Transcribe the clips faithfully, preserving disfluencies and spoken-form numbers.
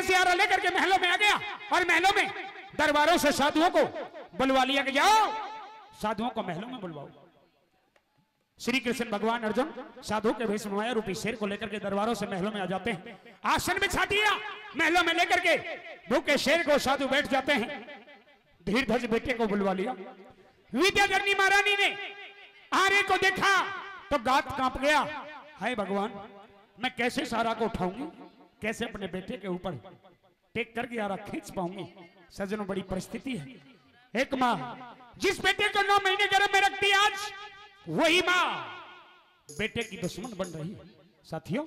से आरा लेकर के महलों में आ गया और महलों में दरबारों से साधुओं को बुलवा लिया कि जाओ, साधुओं को महलों में बुलवाओ। श्री कृष्ण भगवान अर्जुन साधु के भेष में माया रूपी शेर को लेकर के दरबारों से महलों में आ जाते हैं। आसन बिछा दिया, महलों में लेकर के भूखे शेर को साधु बैठ जाते हैं। धीरध्वज बेटे को बुलवा लिया। विद्याधरणी महारानी ने आरे को देखा तो गात कांप गया। हाय भगवान, मैं कैसे इस आरा को उठाऊंगी, कैसे अपने बेटे के ऊपर टेक करके आरा खींच पाऊंगी। सज्जनों, बड़ी परिस्थिति है। एक माँ जिस बेटे को नौ महीने गर्भ में रखती, आज वही माँ बेटे की दुश्मन बन रही है। साथियों,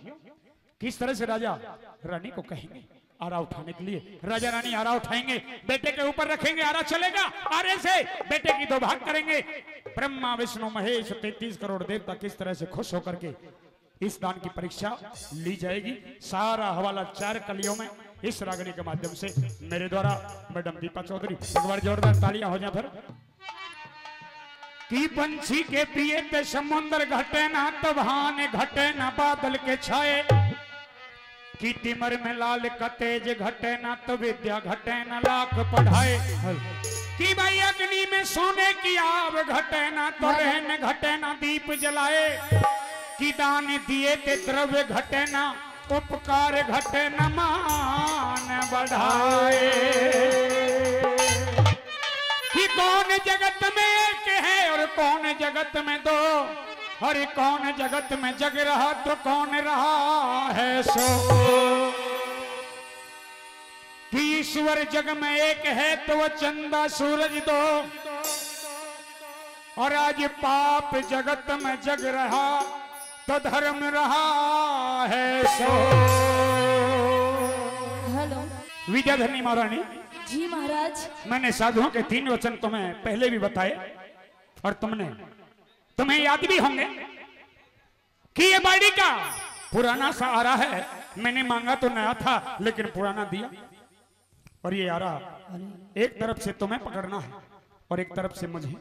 किस तरह से राजा रानी को कहेंगे आरा उठाने के लिए? राजा रानी आरा उठाएंगे, बेटे के ऊपर रखेंगे, आरा चलेगा, आरे से बेटे की दो भाग करेंगे। ब्रह्मा, विष्णु, महेश, तैंतीस करोड़ देवता किस तरह से खुश होकर के इस दान की परीक्षा ली जाएगी। सारा हवाला चार कलियों में इस रागनी के माध्यम से मेरे द्वारा मैडम दीपा चौधरी, एक बार जोरदार तालियां हो जाए फिर। कि पंछी के पिए ते समुंदर घटे ना, तूफान घटे ना, बादल के छाए। कि तिमर में लाल का तेज घटे ना, तो विद्या घटे ना, लाख पढ़ाए। कि भाई अग्नि में सोने की आग घटे ना, तो रहन घटे ना, दीप जलाए। कि दान दिए ते द्रव्य घटे ना, उपकार घटे न मान बढ़ाए। कि कौन जगत में एक है और कौन जगत में दो, और कौन जगत में जग रहा तो कौन रहा है सो। कि ईश्वर जग में एक है तो वो चंदा सूरज दो, और आज पाप जगत में जग रहा तो धर्म रहा है सो। हेलो। विद्याधरणी महारानी, जी महाराज। मैंने साधुओं के तीन वचन तुम्हें पहले भी बताए और तुमने, तुम्हें याद भी होंगे कि ये बाड़ी का पुराना सा आरा है, मैंने मांगा तो नया था लेकिन पुराना दिया। और ये आरा एक तरफ से तुम्हें पकड़ना है और एक तरफ से मुझे,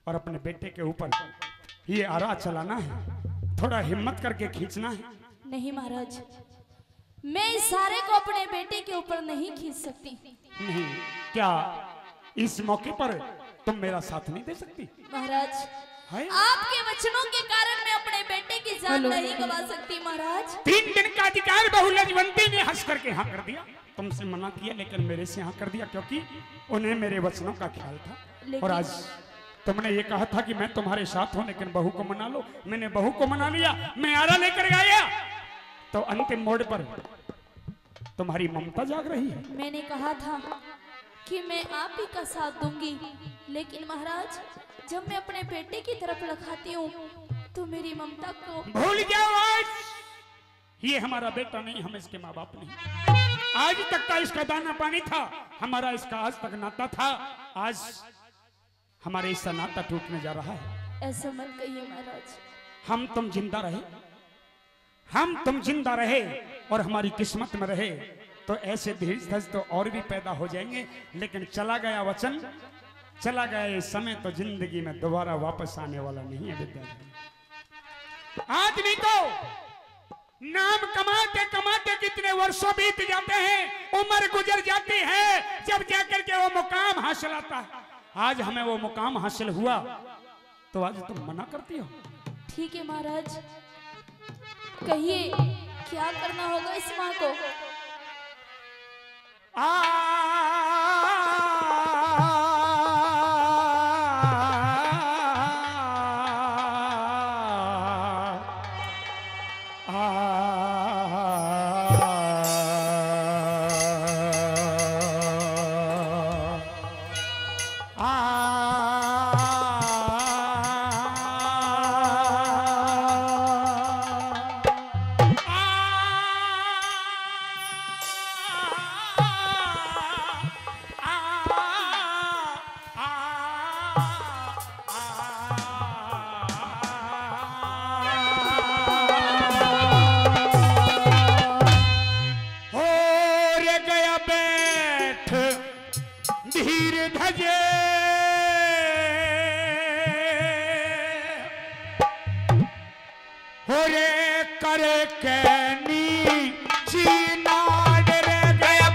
और अपने बेटे के ऊपर ये आरा चलाना है। थोड़ा हिम्मत करके खींचना है। नहीं महाराज, मैं इस आरे को अपने बेटे के ऊपर नहीं खींच सकती। नहीं, क्या इस मौके पर तुम मेरा साथ नहीं दे सकती? महाराज, हाय? आपके वचनों के कारण मैं अपने बेटे की जान हेलो। नहीं गंवा सकती महाराज। तीन दिन का अधिकार बहू लजवंती ने हंस करके हाँ कर दिया। तुमसे मना किया लेकिन मेरे से हाँ कर दिया, क्योंकि उन्हें मेरे वचनों का ख्याल था। लेकिन और आज तुमने ये कहा था कि मैं तुम्हारे साथ हूँ, लेकिन बहू को मना लो। मैंने बहू को मना लिया, मैं आरा लेकर आया, तो अंतिम मोड़ पर तुम्हारी ममता जाग रही है। मैंने कहा था कि मैं आप ही का साथ दूंगी, लेकिन महाराज, जब मैं अपने बेटे की तरफ लखाती हूँ तो मेरी ममता को भूल जाओ। आज ये हमारा बेटा नहीं, हम इसके माँ बाप नहीं। आज तक का इसका दाना पानी था हमारा, इसका आज तक नाता था। आज हमारे इसका नाता टूटने जा रहा है। ऐसा मत कहिए महाराज। हम तुम जिंदा रहे, हम तुम जिंदा रहे और हमारी किस्मत में रहे, तो ऐसे धीरज धज तो और भी पैदा हो जाएंगे। लेकिन चला गया वचन, चला गया ये समय, तो जिंदगी में दोबारा वापस आने वाला नहीं है विद्याधर। आज नहीं तो नाम कमाते कमाते कितने वर्षों बीत जाते हैं, उम्र गुजर जाती है, जब जाकर के वो मुकाम हासिल आता है। आज हमें वो मुकाम हासिल हुआ, तो आज तुम मना करती हो। ठीक है महाराज, कहिए क्या करना होगा इस माँ को? आ, आ, आ, हो रे गया बैठ धीर धजे, हो रे कर कैनी चीनाड़ रे गया।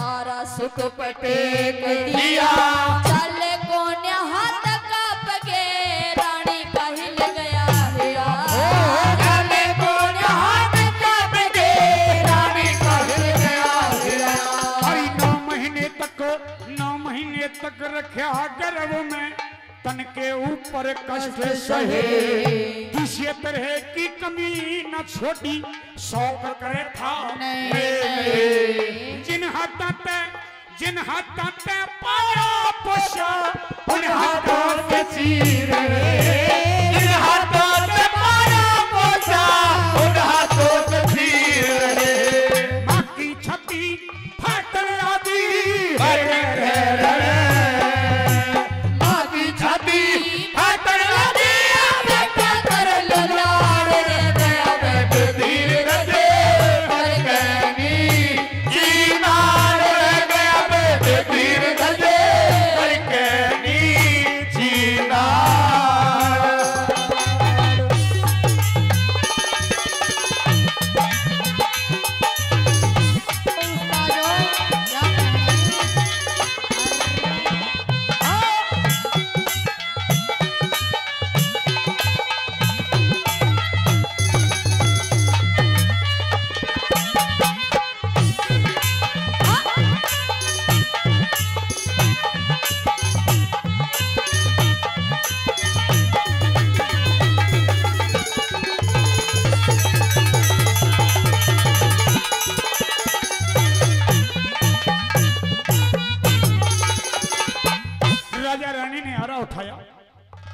आरा सुख पटेक दिया। चल कोन्या हाथ काप के रानी कहल गया है। चल कोन्या हाथ काप के रानी कहल गया है। अरे नौ महीने तक, नौ महीने तक रखा गर्भ में, तन के ऊपर कष्ट सहे, किसी तरह की कमी न छोड़ी, शौक करे था नहीं, मेरे। नहीं। जिन हाथों पे, जिन हाथों पे पाला पोसा, उन हाथों से चीर रहे। जिन हाथों पे पाला पोसा, उन हाथों से चीर रहे। माँ की छाती फाटन लागी। माँ की छाती फाटन लागी। बेटा कर लो लाड़ रे, दया बेटे धीर रखे। पर कहनी जीना रे, दया बेटे धीर रखे। पर कहनी जीना। राजा रानी ने आरा उठाया,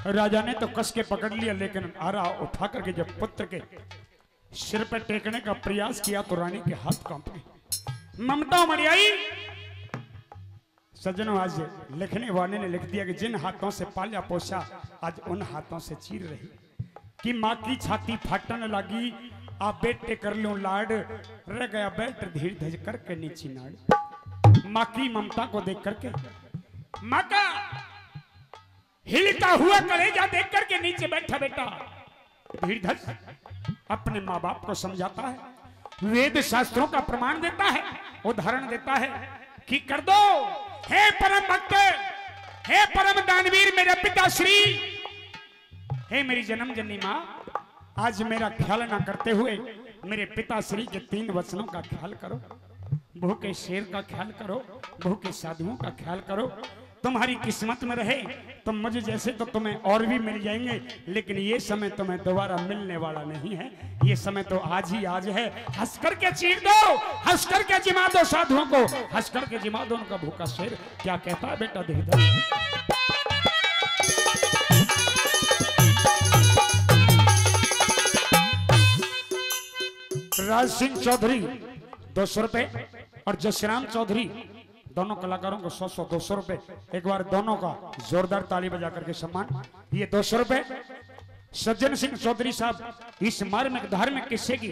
राजा ने तो कस के पकड़ लिया, लेकिन आरा उठा करके जब पुत्र के सिर पे टेकने का प्रयास किया तो रानी के हाथ कांप गए। ममता उमड़ आई। सज्जनों, आज लिखने वाले ने लिख दिया कि जिन हाथों से पाला पोसा, आज उन हाथों से चीर रही। कि माँ की छाती फाटन लगी, आ बेटे कर लूं लाड, रह गया बेट धीर धज करके नीची नाड़। माँ की ममता को देख करके, माँ का हिलता हुआ कलेजा देख करके नीचे बैठा बेटा धीरधज अपने माँ बाप को समझाता है, वेद शास्त्रों का प्रमाण देता है, उदाहरण देता है कि कर दो, हे परम भक्त, हे परम दानवीर मेरे पिताश्री, हे मेरी जन्म जन्नी माँ, आज मेरा ख्याल ना करते हुए मेरे पिताश्री के तीन वचनों का ख्याल करो। भूखे शेर का ख्याल करो, भूखे साधुओं का ख्याल करो। तुम्हारी किस्मत में रहे तो मुझे जैसे तो तुम्हें और भी मिल जाएंगे, लेकिन ये समय तुम्हें दोबारा मिलने वाला नहीं है। ये समय तो आज ही आज है। हंस करके चीर दो, हंस करके जिमा दो साधुओं को, हंस करके जिमा दो उनका भूखा शेर। क्या कहता है बेटा धीरधर? राज सिंह चौधरी दो सौ रुपए और जसराम चौधरी, दोनों कलाकारों को सौ सौ, दो सौ रुपए। एक बार दोनों का जोरदार ताली बजा करके सम्मान। ये दो सौ रुपए। सज्जन सिंह चौधरी साहब, इस मार्मिक धार्मिक किस्से की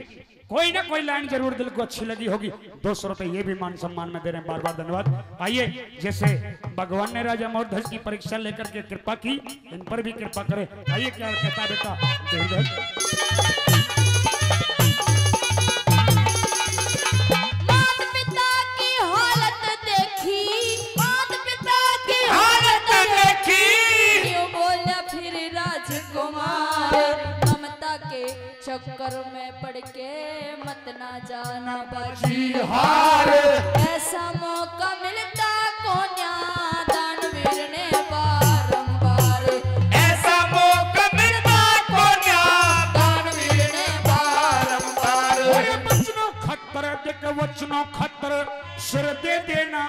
कोई ना कोई लाइन जरूर दिल को अच्छी लगी होगी, दो सौ रुपए ये भी मान सम्मान में दे रहे हैं। बार बार धन्यवाद। आइए, जैसे भगवान ने राजा मौर्धज की परीक्षा लेकर के कृपा की, इन पर भी कृपा करे। आइए, क्या कहता बेटा धीरधर? मात पिता की हालत देखी, मात पिता की हालत देखी। क्यों बोला फिर राजकुमार, ममता के चक्कर में पड़ के मत ना जाना बाजी हार। ऐसा मौका मिलता कोन्या दानवीर ने बारंबार। ऐसा मौका मिलता कोन्या दानवीर ने बारंबार। अरे बचनों खतर दिक वचनों खतर सिर दे देना,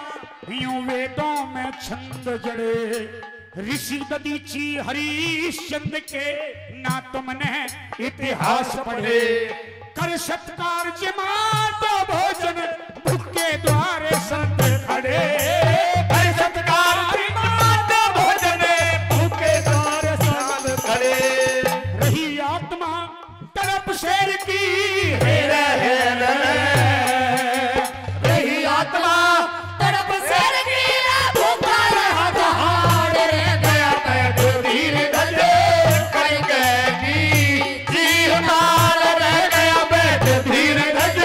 यूं वेदों में छंद जड़े। ऋषि दधीचि हरिश्चंद्र के ना तुमने इतिहास पढ़े। कर सत्कार जिमा दो भोजन भूखे द्वार संत खड़े। कर सत्कार जिमा दो भोजन भूखे द्वार संत खड़े। रही आत्मा तड़प शेर की, हेर, हेर। रही आत्मा तड़प शेर की, भूखा रहा दहाड़ रे। गया बैठ धीर धज करके नी, जी उतार रे। गया बैठ धीर धज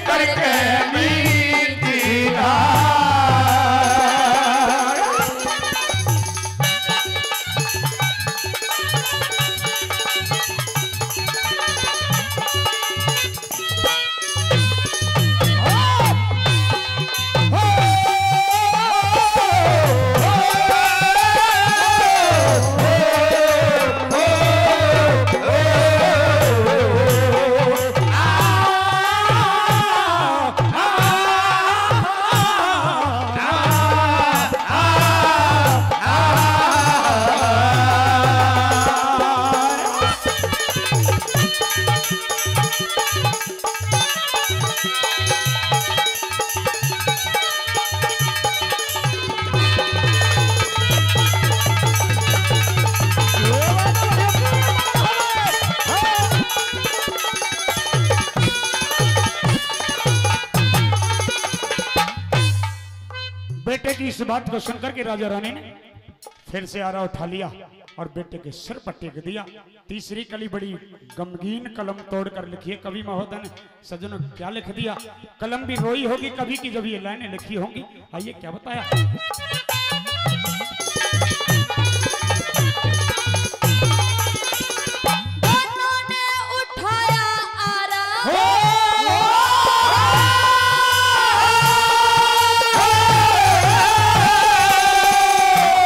करके नी, जी बेटे की इस बात को सुनकर के राजा रानी ने फिर से आरा उठा लिया और बेटे के सिर पर टेक दिया। तीसरी कली बड़ी गमगीन कलम तोड़कर लिखी है कवि महोदय ने। सज्जनों, क्या लिख दिया? कलम भी रोई होगी कवि की जब ये लाइनें लिखी होंगी। आइए, क्या बताया? दोनों ने उठाया आरा। हो।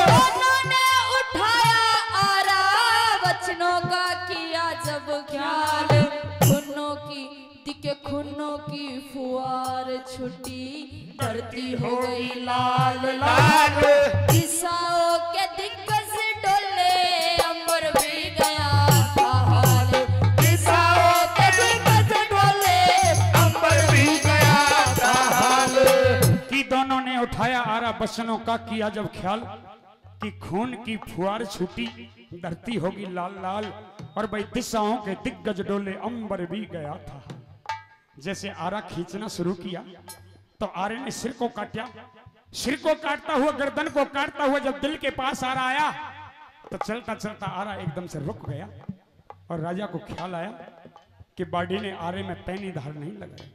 दोनों ने उठाया आरा, बचनों का किया जब ख्याल, दोनों की दिखे खूनों की फुहार छुटी, धरती हो गई लाल लाल। दिशाओं के दिग्गज डोले, अंबर भी गया था हाल। दिशाओं के दिग्गज डोले, अंबर भी गया था हाल। कि दोनों ने उठाया आरा बचनों का, किया जब ख्याल कि खून की फुहार छूटी, धरती होगी लाल लाल। और भाई, दिशाओं के दिग्गज डोले, अंबर भी गया था। जैसे आरा खींचना शुरू किया तो आरे ने सिर को काटा। सिर को काटता हुआ, गर्दन को काटता हुआ जब दिल के पास आरा आया तो चलता चलता आरा एकदम से रुक गया। और राजा को ख्याल आया कि बाड़ी ने आरे में पैनी धार नहीं लगाई।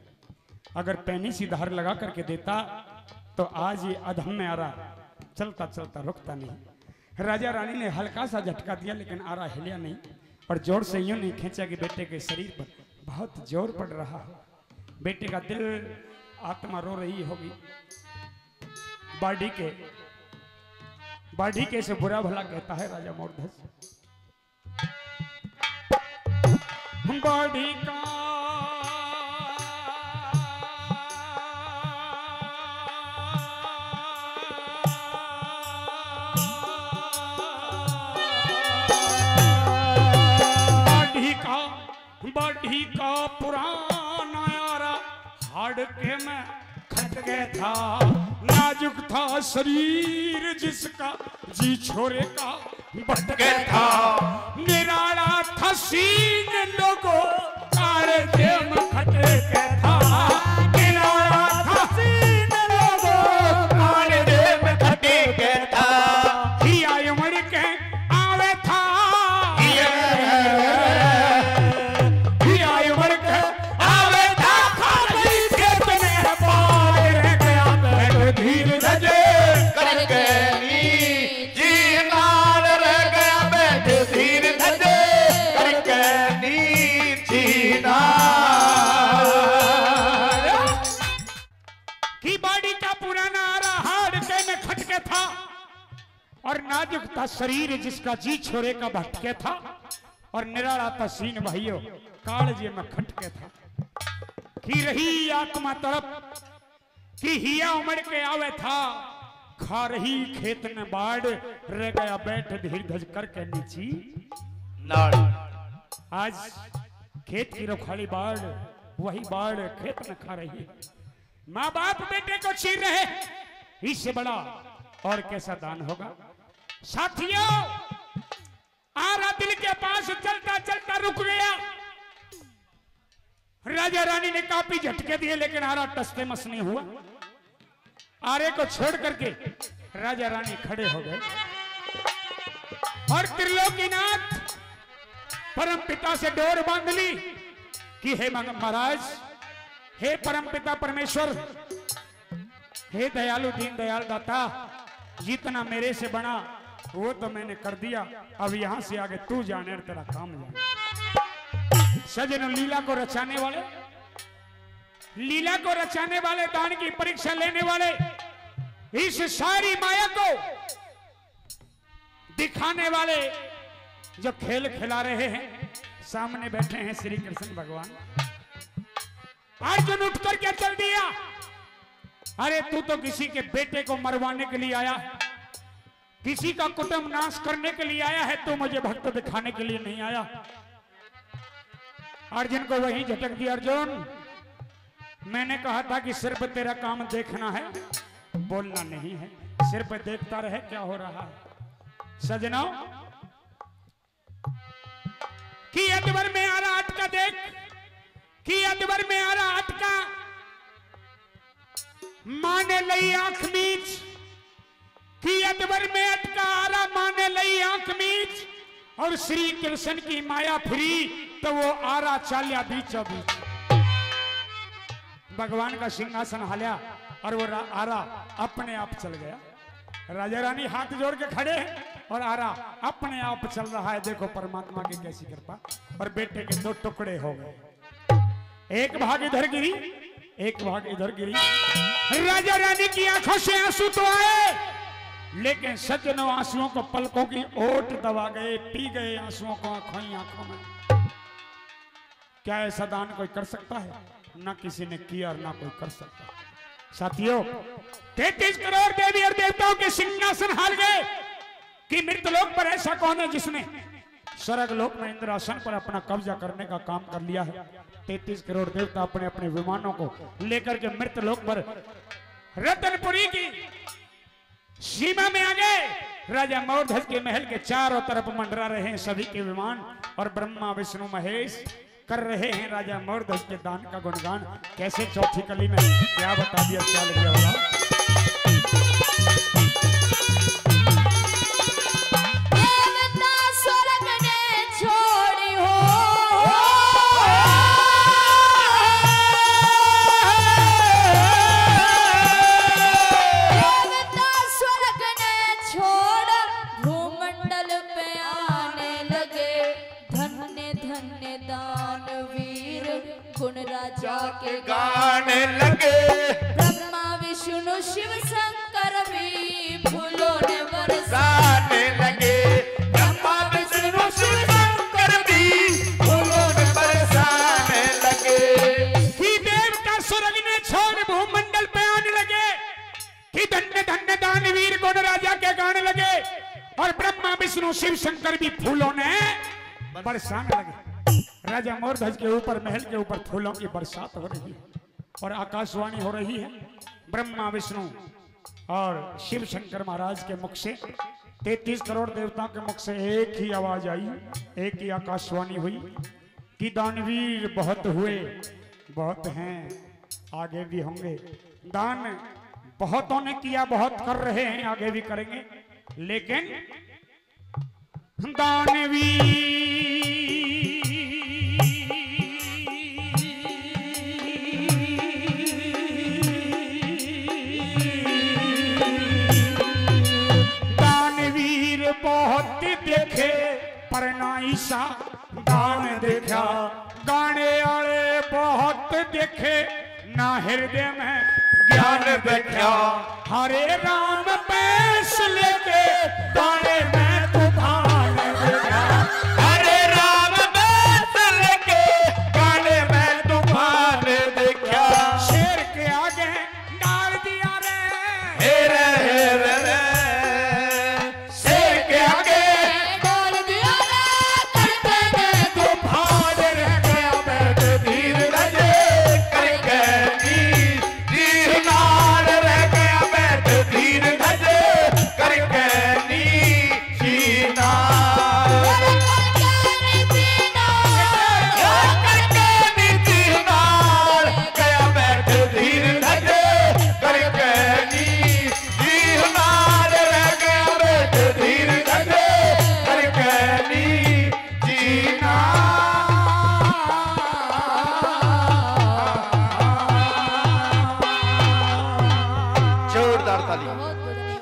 अगर पैनी सी धार लगा करके देता तो आज ये अधम्य आरा चलता चलता रुकता नहीं। राजा रानी ने हल्का सा झटका दिया, लेकिन आरा हिलिया नहीं और जोर से यूं नहीं खींचा कि बेटे के शरीर पर बहुत जोर पड़ रहा हो। बेटे का दिल, आत्मा रो रही होगी। बाड़ी के, बाड़ी के से बुरा भला कहता है राजा मोरध्वज। बाड़ी का, बाड़ी का, बाड़ी का पुराना यारा, हाड़के में खटके था। नाजुक था शरीर जिसका, जी छोरे का भटके था। निराला था सीन लोगो, कालजे में खटके था। निराला था सीन लोगो, कालजे में खटके था। हिया उमड़ के आवे था। हिया उमड़ के आवे था, खाली खेत में बाल रह गया, बैठ धीर धजे करके नी। जी नाल रह गया, बैठ धीर धजे करके नी। जी नाल। कि बाड़ी का पुराना आरा हाड़के में खटके था और नाजुक था शरीर जिसका, जी छोरे का भटके था। और निराला था सीन भाइयों, कालजे में खटके था। कि रही आत्मा तड़प, कि हिया उमड़ के आवे था, खा रही खेत में बाड़, रह गया बैठ धीर धज करके नीची नाड़। आज खेत की रुखाली बाड़, वही बाड़ खेत में खा रही है। माँ बाप बेटे को चीर रहे, इससे बड़ा और कैसा दान होगा? साथियों, आरा दिल के पास चलता चलता रुक गया। राजा रानी ने काफी झटके दिए, लेकिन आरा टस से मस नहीं हुआ। आरे को छोड़ करके राजा रानी खड़े हो गए और त्रिलोकीनाथ परम पिता से डोर बांध ली कि हे मग-, महाराज, हे परम पिता परमेश्वर, हे दयालु दीन दयाल दाता, जितना मेरे से बना वो तो मैंने कर दिया, अब यहाँ से आगे तू जाने और तेरा काम जाने। सजनों, लीला को रचाने वाले, लीला को रचाने वाले, दान की परीक्षा लेने वाले, इस सारी माया को दिखाने वाले जो खेल खिला रहे हैं, सामने बैठे हैं श्री कृष्ण भगवान। अर्जुन उठ करके चल दिया। अरे, तू तो किसी के बेटे को मरवाने के लिए आया, किसी का कुटुंब नाश करने के लिए आया है, तू मुझे भक्त दिखाने के लिए नहीं आया। अर्जुन को वहीं झटक दिया, अर्जुन, मैंने कहा था कि सिर्फ तेरा काम देखना है, बोलना नहीं है, सिर्फ देखता रहे क्या हो रहा है। सजनों, कि अकबर में आ रहा अटका देख, कि अकबर में आ रहा अटका, माँ ने लई आंख मीच, भर में अटका आरा माँ ने लई आंख मीच, और श्री कृष्ण की माया फिरी तो वो आरा चाल्या बीचों बीच। भगवान का सिंहासन हाल्या और वो रा-, आरा अपने आप चल गया। राजा रानी हाथ जोड़ के खड़े हैं और आरा अपने आप चल रहा है। देखो परमात्मा की कैसी कृपा। और बेटे के दो टुकड़े हो गए, एक भाग इधर गिरी, एक भाग इधर गिरी। राजा रानी की आंखों से आंसू तो आए, लेकिन सज्जनों, आंसुओं को पलकों की ओट दबा गए, पी गए आंसुओं को आंखों ही आंखों में। क्या ऐसा दान कोई कर सकता है? ना किसी ने किया और ना कोई कर सकता। साथियों, तैंतीस करोड़ देवी और देवताओं के सिंहासन हार गए कि मृत लोक पर ऐसा कौन है जिसने स्वर्ग लोक में इंद्रासन पर अपना कब्जा करने का काम कर लिया है। तैंतीस करोड़ देवता अपने अपने विमानों को लेकर के मृत लोक पर रतनपुरी की सीमा में आ गए। राजा मौरध्वज के महल के चारों तरफ मंडरा रहे हैं सभी के विमान, और ब्रह्मा विष्णु महेश कर रहे हैं राजा मौरध्वज के दान का गुणगान। कैसे चौथी कली में क्या बता दिया, क्या लग गया वाला। देवता स्वर्ग ने छोड़ी हो, देवता स्वर्ग ने छोड़ भूमंडल पे आने लगे। धन्य धन्य दानवीर गुण राजा के गाने लगे। ब्रह्मा विष्णु शिव शंकर भी फूलों ने बरसाने लगे। ब्रह्मा विष्णु शिव शंकर भी फूलों ने बरसाने लगे। कि देवता स्वर्ग ने छोड़ भूमंडल पे आने लगे, कि धन्य धन्य दानवीर गुण राजा के गाने लगे, और ब्रह्मा विष्णु शिव शंकर भी फूलों ने बरसाने लगे। राजा मौरध्वज के ऊपर, महल के ऊपर फूलों की बरसात हो रही है और आकाशवाणी हो रही है। ब्रह्मा विष्णु और शिव शंकर महाराज के मुख से, तैंतीस करोड़ देवताओं के मुख से एक ही आवाज आई, एक ही आकाशवाणी हुई कि दानवीर बहुत हुए, बहुत हैं, आगे भी होंगे। दान बहुतों ने किया, बहुत कर रहे हैं, आगे भी करेंगे, लेकिन दानवीर, दानवीर बहुत देखे, पर ना ईसा दान देखा। गाने आले बहुत देखे, ना हृदय में ज्ञान देखा। हरे राम बैस लेके गाने में तूफान देखा। हरे राम बैस लेके गाने में तूफान देखा। शेर के आगे डाल दिया रे। हे रे, हे रे रे। शेर के आगे डाल दिया रे, कड़के ने तूफान रह गया बैठ धीर धजे, कड़के नी चीर नाल रह गया बैठ धीर धजे, कड़के नी चीर नाल। कड़के नी चीर नाल, कड़के नी चीर नाल, गया बैठ धीर धजे, कड़के नी चीर नाल रह गया बैठ धीर धजे, कड़के नी चीर नाल। जोरदार ताली। बहुत बहुत धन्यवाद।